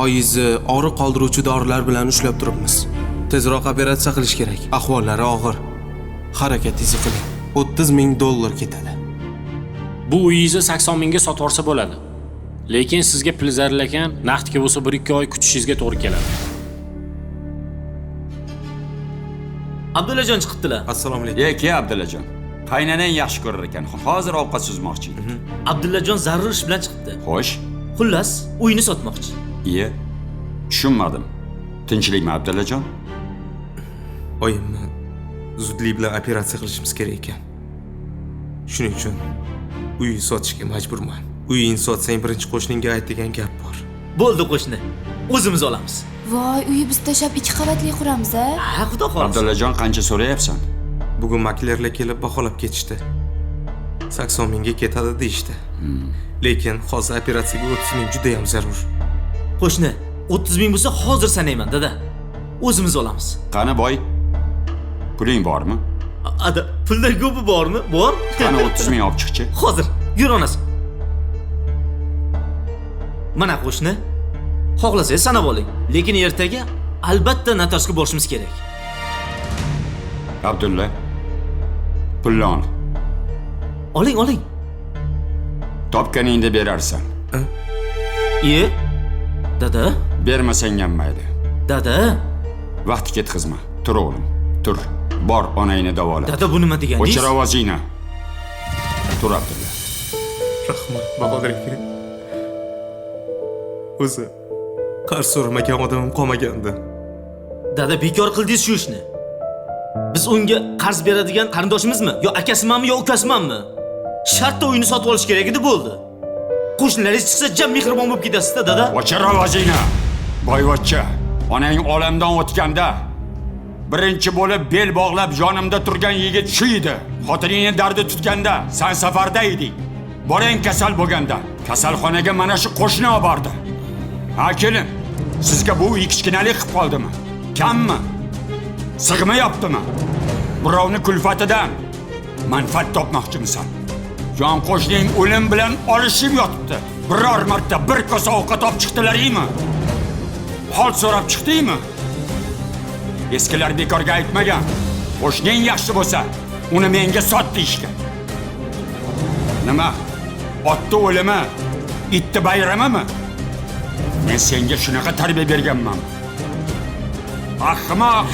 Oyingizni og'riq qoldiruvchi dorilar bilan ushlab turibmiz. Tezroq operatsiya qilish kerak. Ahvollari og'ir. Harakatingizni qiling. 30 ming dollar ketadi. Bu uyingizni 80 mingga sotib olsa bo'ladi. Lekin sizga pul zarur ekan, naqdga bo'lsa 1-2 oy kutishingizga to'g'ri keladi. Abdullajon chiqibdilar. Assalomu alaykum. E, ke Abdullajon. Qaynanang yaxshi ko'rar ekan. Hozir ovqat suzmoqchi edik. Abdullajon zarur ish bilan chiqibdi. Xo'sh. Xullas, uyini sotmoqchi. Iye. Tushunmadim. Tinchlikmi Abdullajon? Oyimni zudlik bilan operatsiya qilishimiz kerak ekan. Shuning uchun uyni sotishga majburman. Uyingni sotsang birinchi qo'shningga ayt degan gap bor. Bo'ldi qo'shni. O'zimiz olamiz. Voy, uyi biz tashlab 2 qavatli quramiz a? Ha, xudo xohlasa. Abdullajon qancha so'rayapsan? Bugun maklerlar kelib baholab ketishdi. 80 mingga ketadi deyishdi. Lekin hozir operatsiyaga 30 ming juda ham zarur. Qo'shni, 30 ming bo'lsa hozir sanayman, dada. O'zimiz olamiz. Qani boy? Puling bormi? Ada, puldan ko'pi bormi? Bor. Qani 30 ming olib chiqchi. Hozir, yur onasi. Mana qo'shni. Xohlasangiz sanab oling, lekin ertaga albatta notariusga borishimiz kerak. Abdulla, pulni ol. Oling, oling. Topganingda berarsan. Iye. Dada, Bermasang ham mayli. dada, Vaqti ketkazma. Tur o'g'lim, tur. Bor onangni davola. dada bu nima deganingiz? O'chir ovozingni. Tur Abdulla. Rahmat, Bahodir aka. O'zi qarz so'ramagan odamim qolmagandi. Dada bekor qildingiz shu ishni. Biz unga qarz beradigan qarindoshimizmi? Yo akasimanmi, yo ukasimanmi? Shartta uyni sotib olish kerak edi, bo'ldi. Qo'shnilaringiz chiqsa jam mehribon bo'lib ketasiz-da, dada. O'chir ovozingni. Boyvachcha, onang olamdan o'tganda birinchi bo'lib bel bog'lab yonimda turgan yigit shu edi. Xotiningni dardi tutganda san safarda eding. Bolang kasal bo'lganda kasalxonaga mana shu qo'shni olib bordi. Ha, kelin, sizga bu uy kichkinalik qilib qoldimi? Kammi? Sig'mayaptimi? Birovni kulfatidan manfaat topmoqchimisan? Yon qo'shning o'lim bilan olishib yotibdi. Biror marta bir kosa ovqat olib chiqdilaringmi? Hol so'rab chiqdingmi? Eskilar bekorga aytmagan. Qo'shning yaxshi bo'lsa, uni menga sot deyishgan. Nima? Otni o'limi, itni bayramimi? Men senga shunaqa tarbiya berganman. Ahmoq!